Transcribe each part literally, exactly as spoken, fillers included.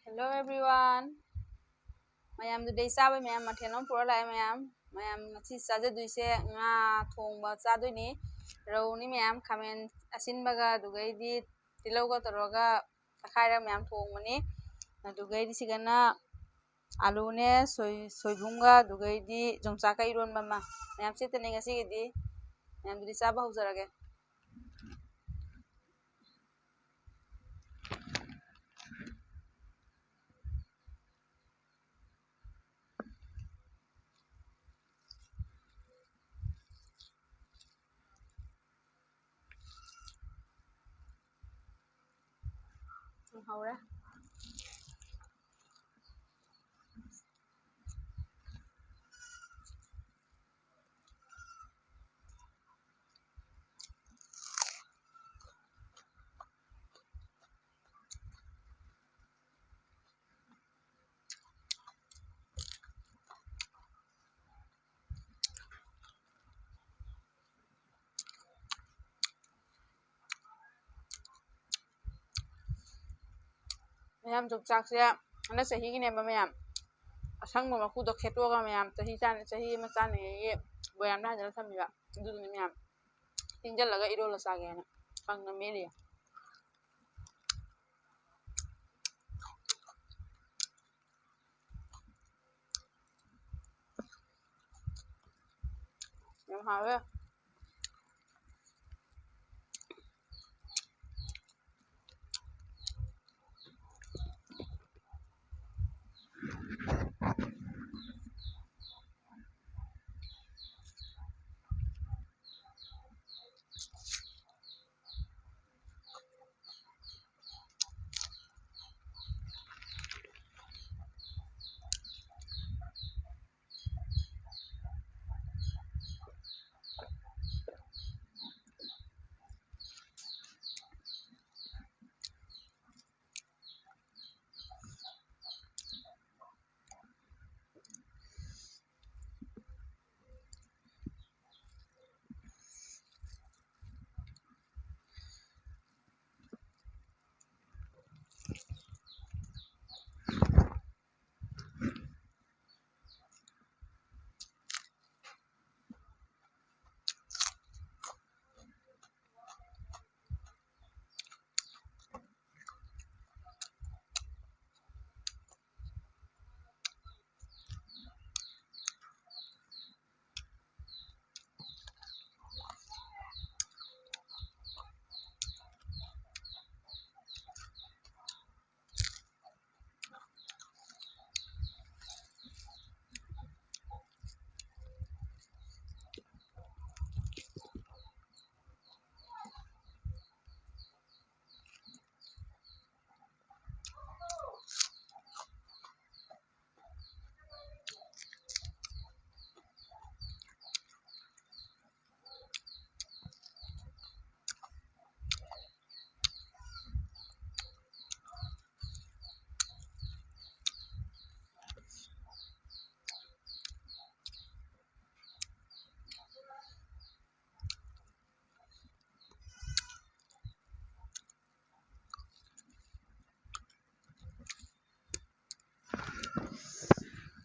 Hello everyone. ꯃꯌꯥꯝ today ꯆꯥꯕꯩ ꯃꯌꯥꯝ ꯃꯊꯦꯜ ꯑꯃ ꯄꯨꯔ ꯂꯥꯛꯑꯦ ꯃꯌꯥꯝ꯫ ꯃꯌꯥꯝ ꯉꯁꯤ ꯆꯥꯖꯗꯣꯏꯁꯦ ꯉꯥ ꯊꯣꯡꯕ ꯆꯥꯗꯣꯏꯅꯤ꯫ ꯔꯧꯅꯤ ꯃꯌꯥꯝ, ꯈꯥꯃꯦꯟ ꯑꯁꯤꯟꯕꯒ ꯑꯗꯨꯒꯩꯗꯤ ꯇꯤꯜꯍꯧꯒ ꯇꯧꯔꯒ ꯇꯛꯈꯥꯏꯔꯒ ꯃꯌꯥꯝ ꯊꯣꯡꯕꯅꯤ꯫ ꯑꯗꯨꯒꯩꯗꯤ ꯁꯤꯒꯅ ꯑꯂꯨꯅꯦ, ꯁꯣꯏ-, ꯁꯣꯏꯕꯨꯝꯒ ꯑꯗꯨꯒꯩꯗꯤ ꯌꯣꯡꯆꯥꯛꯀ ꯏꯔꯣꯟꯕ ꯑꯃ꯫ ꯃꯌꯥꯝ ꯁꯤꯠꯇꯅꯤ ꯉꯁꯤꯒꯤꯗꯤ꯫ ꯃꯌꯥꯝ ꯑꯗꯨꯗꯤ ꯆꯥꯕ ꯍꯧꯖꯔꯒꯦ꯫ ꯍꯧꯔꯦ꯫ ꯃꯌꯥꯝ ꯌꯣꯡꯆꯥꯛꯁꯦ ꯍꯟꯗꯛ ꯆꯍꯤꯒꯤꯅꯦꯕ ꯃꯌꯥꯝ꯫ ꯑꯁꯪꯕ ꯃꯀꯨꯗꯣ ꯈꯦꯠꯇꯣꯛꯑꯒ ꯃꯌꯥꯝ ꯆꯍꯤ ꯆꯥꯅ-, ꯆꯍꯤ ꯑꯃ ꯆꯥꯅꯉꯩꯒꯤ ꯕꯣꯌꯥꯝꯗ ꯍꯥꯟꯖꯤꯜꯂ ꯊꯝꯃꯤꯕ꯫ ꯑꯗꯨꯗꯨꯅ ꯃꯌꯥꯝ ꯇꯤꯡꯖꯜꯂꯒ ꯏꯔꯣꯜꯂ ꯆꯥꯒꯦꯅ ꯀꯪꯅ ꯃꯦꯠꯂꯤꯌꯦ꯫ ꯌꯥꯝ ꯍꯥꯎꯋꯦ꯫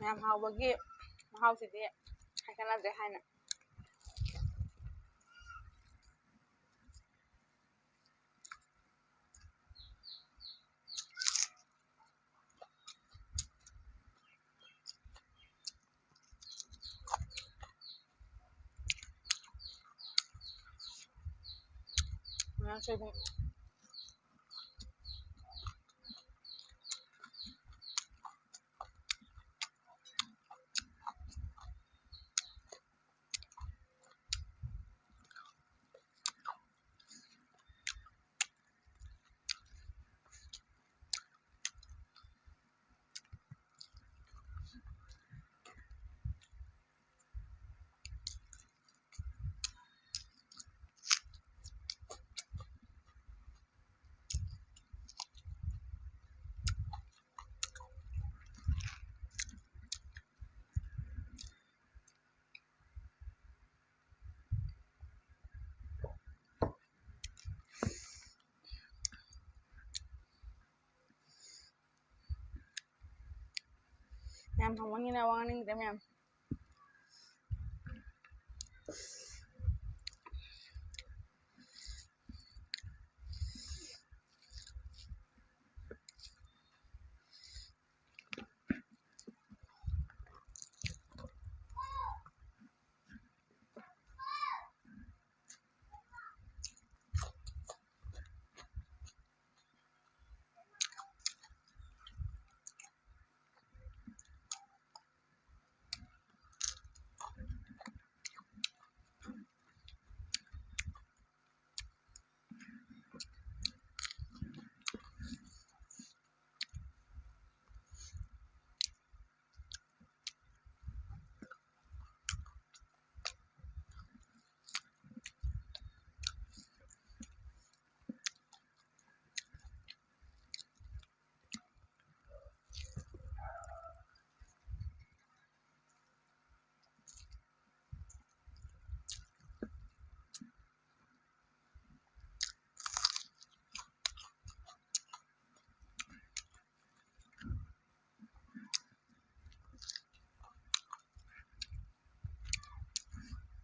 ꯌꯥꯝ ꯍꯥꯎꯕꯒꯤ ꯃꯍꯥꯎꯁꯤꯗꯤ ꯍꯥꯏꯀꯥꯟꯅꯗ꯭ꯔꯦ ꯍꯥꯏꯅ꯫ ꯃꯌꯥꯝ ꯁꯣꯏꯕꯨꯝ꯫ ꯌꯥꯝ ꯊꯣꯡꯃꯟꯒꯤꯅ ꯋꯥ ꯉꯥꯡꯅꯤꯡꯗ꯭ꯔꯦ ꯃꯌꯥꯝ꯫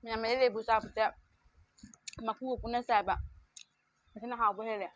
ꯌꯥꯝ ꯂꯩ ꯂꯩꯕꯨ ꯆꯥꯕꯁꯦ ꯃꯀꯨꯒ ꯄꯨꯟꯅ ꯆꯥꯏꯕ꯫ ꯑꯁꯤꯅ ꯍꯥꯎꯕ ꯍꯦꯜꯂꯦ꯫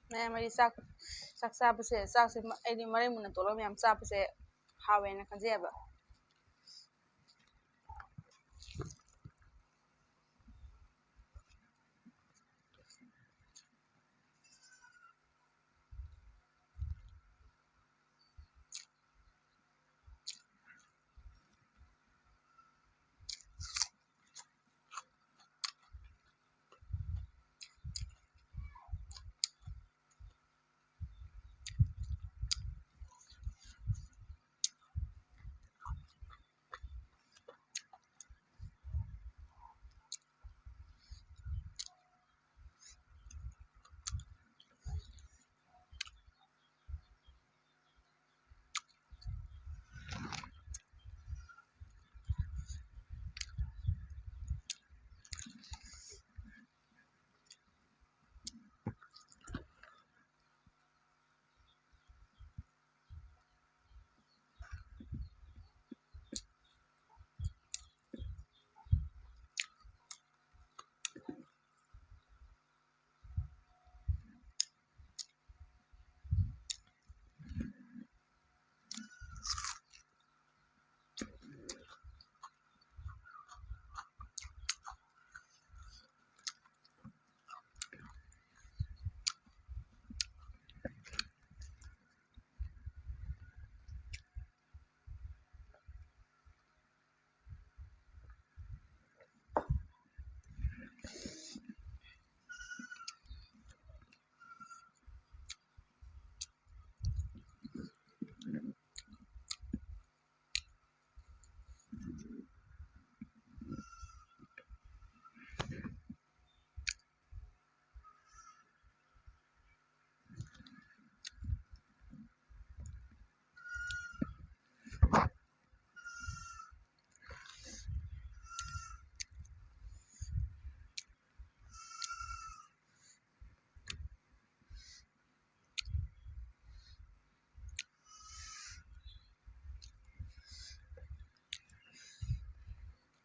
ꯃꯌꯥꯝ ꯑꯩꯗꯤ ꯆꯥꯛ ꯆꯥꯛ ꯆꯥꯕꯁꯦ ꯆꯥꯛꯁꯦ ꯑꯩꯗꯤ ꯃꯔꯩ ꯃꯨꯟꯅ ꯇꯣꯠꯂꯒ ꯃꯌꯥꯝ ꯆꯥꯕꯁꯦ ꯍꯥꯎꯋꯦꯅ ꯈꯟꯖꯩꯑꯕ꯫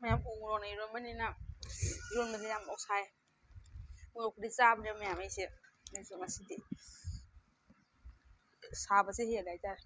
ꯃꯌꯥꯝ ꯎ ꯃꯣꯔꯣꯛꯅ ꯏꯔꯣꯟꯕꯅꯤꯅ ꯏꯔꯣꯟꯕꯁꯦ ꯌꯥꯝ ꯃꯣꯔꯣꯛ ꯁꯥꯏ꯫ ꯃꯣꯔꯣꯛꯄꯨꯗꯤ ꯆꯥꯕꯅꯦ ꯃꯌꯥꯝ ꯑꯩꯁꯦ, ꯑꯩꯁꯨ ꯉꯁꯤꯗꯤ ꯁꯥꯕꯁꯦ ꯍꯦꯜꯂꯦ ꯍꯥꯏꯇꯥꯔꯦ꯫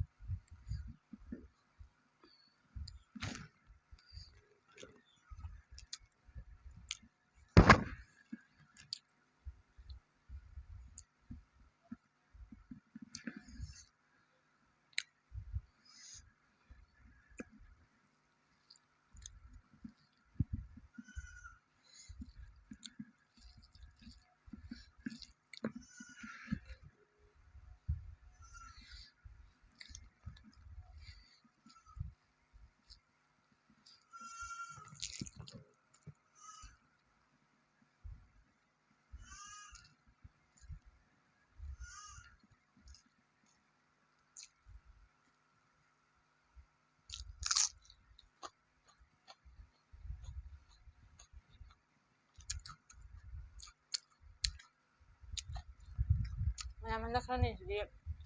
ꯃꯌꯥꯝ ꯍꯟꯗꯛ ꯈꯔꯅꯤꯁꯤꯗꯤ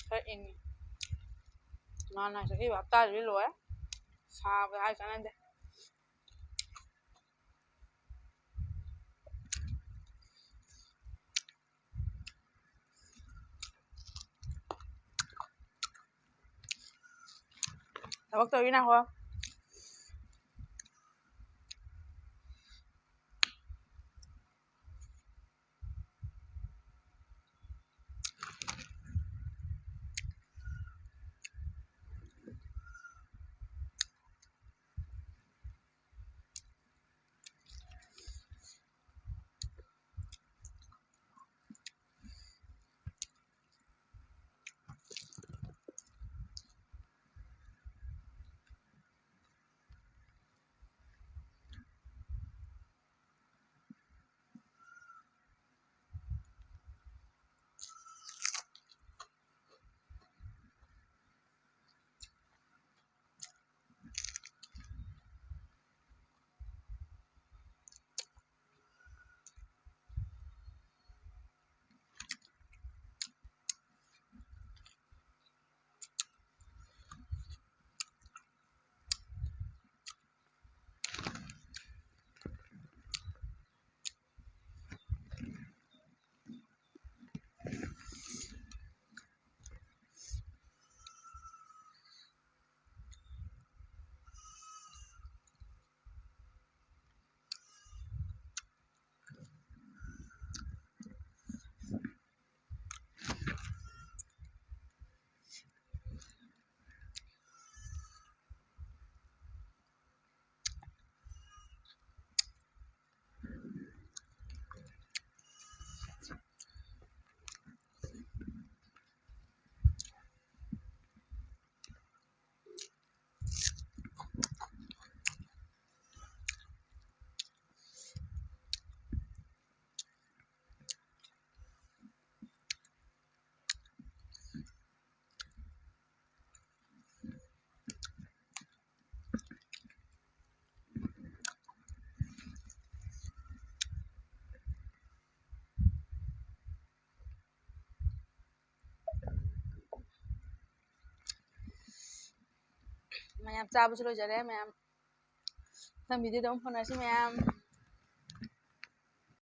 ꯈꯔ ꯏꯪꯉꯤ꯫ ꯅꯍꯥꯟ ꯆꯍꯤ ꯍꯞꯇꯥꯁꯤꯗꯤ ꯂꯣꯏꯔꯦ꯫ ꯁꯥꯕ ꯍꯥꯏ ꯀꯥꯟꯅꯗꯦ꯫ ꯊꯕꯛ ꯇꯧꯔꯤ ꯅꯥꯍꯣ꯫ ꯃꯌꯥꯝ ꯆꯥꯕꯁꯨ ꯂꯣꯏꯖꯔꯦ ꯃꯌꯥꯝ꯫ ꯃꯊꯪ video ꯗ ꯑꯃꯨꯛ ꯐꯪꯅꯁꯤ ꯃꯌꯥꯝ꯫